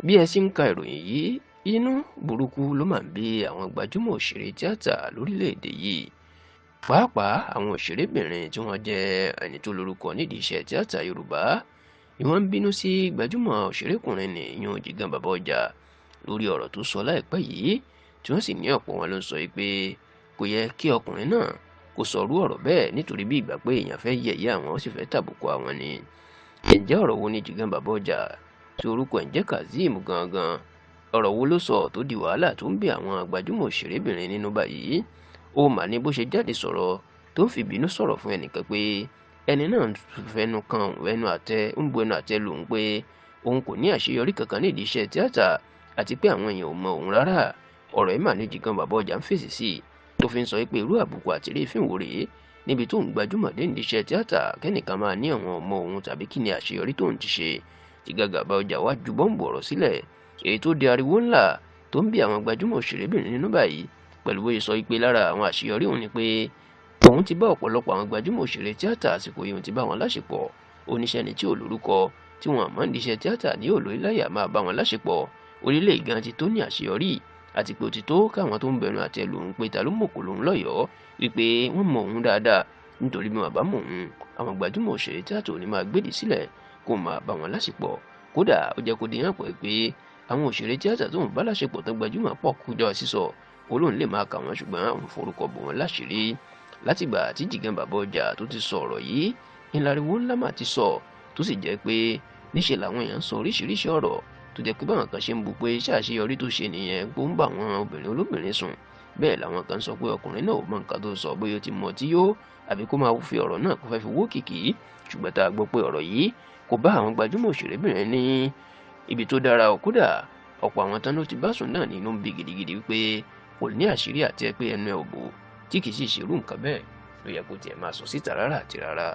Bí ẹ ṣe ń ka ìròyìn yìí, inú burúkú ló máa ń bí àwọn gbajúmọ̀ òṣèré tíátà lórílẹ̀‐èdè yìí, pàápàá àwọn òṣèrébìnrin tí wọ́n jẹ́ ẹni tó lórúkọ nídìí iṣẹ́ tíátà Yorùbá ni wọ́n ń bínú sí gbajúmọ̀ òṣèrékùnrin ní ìyún Jìgan Bàbá Ọjà lórí ọ̀rọ̀ tó sọ láìpẹ́ yìí, tí wọ́n sì ní ọ̀pọ̀ wọn ló ń sọ pé kò yẹ kí ọkùnrin náà kó sọrú ọ̀rọ̀ bẹ́ẹ̀, nítorí bí ìgbà pé èèyàn fẹ́ yẹ̀yẹ́ àwọn, ó sì fẹ́ tàbùkù àwọn ni. Ǹjẹ́ ọ̀rọ̀ wo ni Jìgan Bàbá Ọjà tí orúkọ ẹ̀ ń jẹ́ Kazeem gangan, ọ̀rọ̀ wo ló sọ tó di wàhálà tó ń bí àwọn gbajúmọ̀ òṣèrébìnrin nínú báyìí? Ó mà ní bó ṣe jáde sọ̀rọ̀ tó ń fi ìbínú sọ̀rọ̀ fún ẹnìkan pé ẹni náà ń fẹnu kan ẹnu àtẹ ń bu ẹnu àtẹ lòun, pé òun kò ní àṣeyọrí kankan nídìí iṣẹ́ tíátà àti pé àwọn èèyàn ò mọ òun rárá. Ọ̀rọ̀ yìí mà ní Jìgan Bàbá Ọjà ń fèsì sí i, tó fi ń sọ pé irú àbùkù àti rí fín wò rèé níbi tó ń gbajúmọ̀ dé nídìí iṣẹ́ tíátà, kẹ́nìkan máa ní àwọn ọmọ òun tàbí kí ni àṣeyọrí tóun ti ṣe. Jìgan Bàbá Ọjà wá ju bọ́ǹbù ọ̀rọ̀ sílẹ̀, èyí tó di ariwo ńlá tó ń bí àwọn gbajúmọ̀ òṣèrébìnrin nínú báyìí, pẹ̀lú bóyá sọ pé lára àwọn àṣeyọrí òun ni pé òun ti bá ọ̀pọ̀lọpọ̀ àwọn gbajúmọ̀ òṣèré tíátà àsìkò yìí, òun ti bá wọn láṣepọ̀. Oníṣẹ́ni tí ò lórúkọ tí wọn àmọ́ nídìí iṣẹ́ tíátà ní òòlò iláyà máa bá wọn láṣepọ̀. Orílẹ̀ ìgan ti tó ní àṣeyọrí, àti pé ó ti tó káwọn tó ń bẹnu àtẹ lòun pé ta ló mọ̀kò lòun lọ́yọ̀ọ́, wípé wọ́n mọ òun dáadáa, nítorí bí wọn bá mọ òun, àwọn gbajúmọ̀ òṣèré tíátà ò ní máa gbèdì sílẹ̀ kó máa bá wọn láṣepọ̀. Kódà ó jẹ́ kó di hàn pé àwọn òṣèré tíátà tó ń bá láṣepọ̀ tó gbajúmọ̀ pọ̀ kújọ sísọ, olóhùn lè máa kà wọ́n, ṣùgbọ́n òun forúkọ bò wọ́n láṣìírí. Látìgbà tí Jìgan Bàbá Ọjà tó ti sọ ọ̀rọ̀ yìí, ńláriwo ńlá mà ti sọ, tó sì jẹ́ pé níṣe làwọn èèyàn ń sọ oríṣiríṣi ọ̀rọ̀, tó jẹ́ pé báwọn kan ṣe ń bu pé ṣàṣeyọrí tó ṣe nìyẹn, pé ó ń bá àwọn obìnrin olóbìnrin sùn, bẹ́ẹ̀ làwọn kan sọ pé ọkùnrin náà ò mọ nǹkan tó sọ, bóyá ó ti mọ tí yó àbí kó máa fi ọ̀rọ̀ náà kó fẹ́ fi wó kìkì. Ṣùgbọ́n tá a gbọ́ pé ọ̀rọ̀ yìí kò bá àwọn gbajúmọ̀ òṣèrébìnrin ní ibi tó dára ò, kódà ọ̀pọ̀ àwọn tán ló ti bá sùn náà nínú ń bí gidigidi wípé kò ní àṣírí àti ẹ pé ẹnu ẹ ò bò, tí kì í sì ṣerú nǹkan bẹ́ẹ̀ ló yẹ kó tiẹ̀ máa sọ síta rárá àti rárá.